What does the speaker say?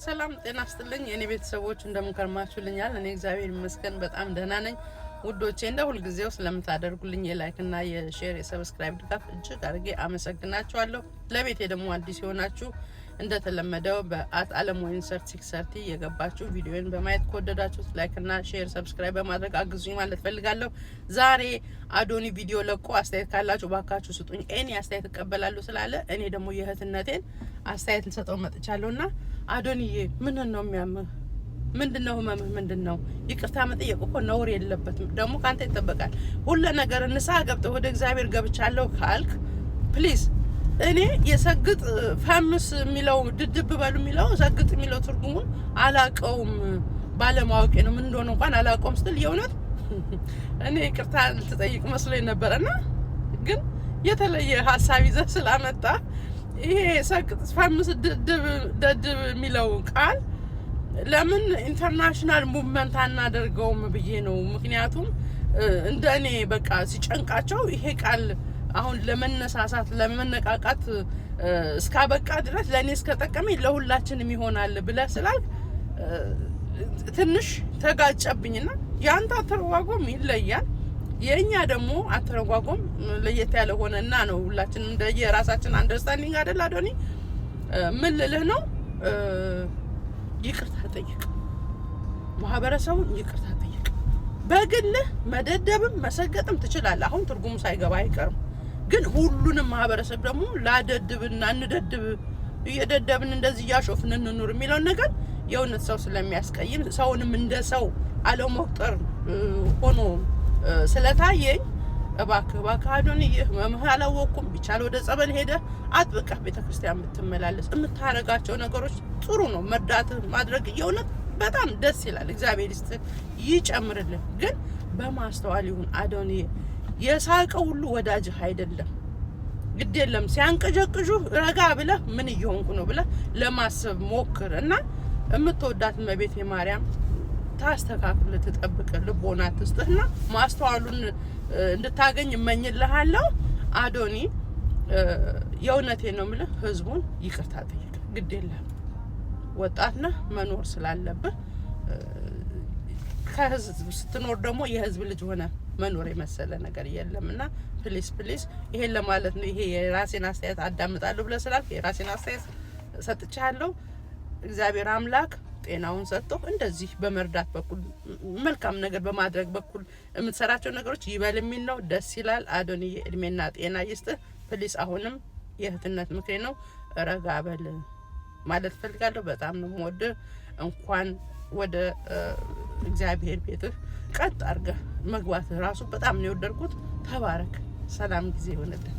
ሰላም ጤና ስጥልኝ የእኔ ቤተሰቦች፣ እንደምን ከርማችሁልኛል? እኔ እግዚአብሔር ይመስገን በጣም ደህና ነኝ። ውዶቼ፣ እንደ ሁልጊዜው ስለምታደርጉልኝ የ like እና የ share የ subscribe ድጋፍ እጅግ አድርጌ አመሰግናችኋለሁ። ለቤቴ ደግሞ አዲስ የሆናችሁ እንደተለመደው በ @አለምወይን 3630 የገባችሁ ቪዲዮን በማየት ከወደዳችሁት like እና share subscribe በማድረግ አግዙኝ ማለት ፈልጋለሁ። ዛሬ አዶኒ ቪዲዮ ለቆ አስተያየት ካላችሁ ባካችሁ ስጡኝ፣ እኔ አስተያየት እቀበላለሁ ስላለ እኔ ደግሞ የእህትነቴን አስተያየት ልሰጠው መጥቻለሁ። እና አዶኒዬ፣ ምን ነው የሚያምህ? ምንድን ነው ህመምህ? ምንድን ነው? ይቅርታ መጠየቅ እኮ ነውር የለበትም። ደግሞ ከአንተ ይጠበቃል። ሁለ ነገር ንስሐ ገብተህ ወደ እግዚአብሔር ገብቻለሁ ካልክ please፣ እኔ የሰግጥ ፈምስ የሚለው፣ ድድብ በሉ የሚለው፣ ሰግጥ የሚለው ትርጉሙን አላቀውም፣ ባለማወቄ ነው። ምን እንደሆነ እንኳን አላቀውም ስትል የእውነት እኔ ይቅርታ ልትጠይቅ መስሎኝ ነበረ። እና ግን የተለየ ሀሳብ ይዘህ ስላመጣ ይሄ ሰግጥ ፈምስ ድድብ ደድብ የሚለው ቃል ለምን international movement አናደርገውም ብዬ ነው። ምክንያቱም እንደ እኔ በቃ ሲጨንቃቸው ይሄ ቃል አሁን ለመነሳሳት ለመነቃቃት እስካበቃ ድረስ፣ ለእኔ እስከጠቀመኝ ለሁላችንም ይሆናል ብለህ ስላልክ ትንሽ ተጋጨብኝና የአንተ አተረጓጎም ይለያል፣ የእኛ ደግሞ አተረጓጎም ለየት ያለ ሆነና ነው። ሁላችንም እንደየራሳችን understanding አይደል? አዶኒ፣ ምን ልልህ ነው? ይቅርታ ጠይቅ፣ ማህበረሰቡን ይቅርታ ጠይቅ። በግልህ መደደብም መሰገጥም ትችላለህ። አሁን ትርጉሙ ሳይገባ አይቀርም። ግን ሁሉንም ማህበረሰብ ደግሞ ላደድብና እንደድብ፣ እየደደብን እንደዚህ እያሾፍን እንኑር የሚለውን ነገር የእውነት ሰው ስለሚያስቀይም፣ ሰውንም እንደ ሰው አለመቁጠር ሆኖ ስለታየኝ እባክህ እባክህ አዶንዬ፣ ህመምህ አላወቅኩም። ቢቻል ወደ ጸበል ሄደህ አጥብቀህ ቤተ ክርስቲያን ብትመላለስ፣ የምታረጋቸው ነገሮች ጥሩ ነው። መርዳት ማድረግ የእውነት በጣም ደስ ይላል። እግዚአብሔር ይስጥህ ይጨምርልህ። ግን በማስተዋል ይሁን አዶንዬ። የሳቀ ሁሉ ወዳጅህ አይደለም። ግድ የለም፣ ሲያንቀዠቅዡ ረጋ ብለህ ምን እየሆንኩ ነው ብለህ ለማሰብ ሞክር እና የምትወዳት እመቤቴ ማርያም ታስተካክል፣ ትጠብቅ፣ ልቦና ትስጥህና ማስተዋሉን እንድታገኝ እመኝልሃለሁ። አዶኒ፣ የእውነቴን ነው የምልህ፣ ህዝቡን ይቅርታ ጠይቅ። ግድ የለም፣ ወጣት ነህ፣ መኖር ስላለብህ ከህዝብ ስትኖር ደግሞ የህዝብ ልጅ ሆነ መኖር የመሰለ ነገር የለም። እና please please ይሄን ለማለት ነው። ይሄ የራሴን አስተያየት አዳምጣለሁ ብለህ ስላልክ የራሴን አስተያየት ሰጥቻለሁ። እግዚአብሔር አምላክ ጤናውን ሰጥቶ እንደዚህ በመርዳት በኩል፣ መልካም ነገር በማድረግ በኩል የምትሰራቸው ነገሮች ይበል የሚል ነው። ደስ ይላል። አዶንዬ፣ እድሜና ጤና ይስጥህ። Please፣ አሁንም የእህትነት ምክሬ ነው፣ ረጋ በል ማለት ፈልጋለሁ። በጣም ነው የምወድህ። እንኳን ወደ እግዚአብሔር ቤትህ ቀጥ አድርገህ መግባት ራሱ በጣም ነው የወደድኩት። ተባረክ። ሰላም ጊዜ ይሆንልን።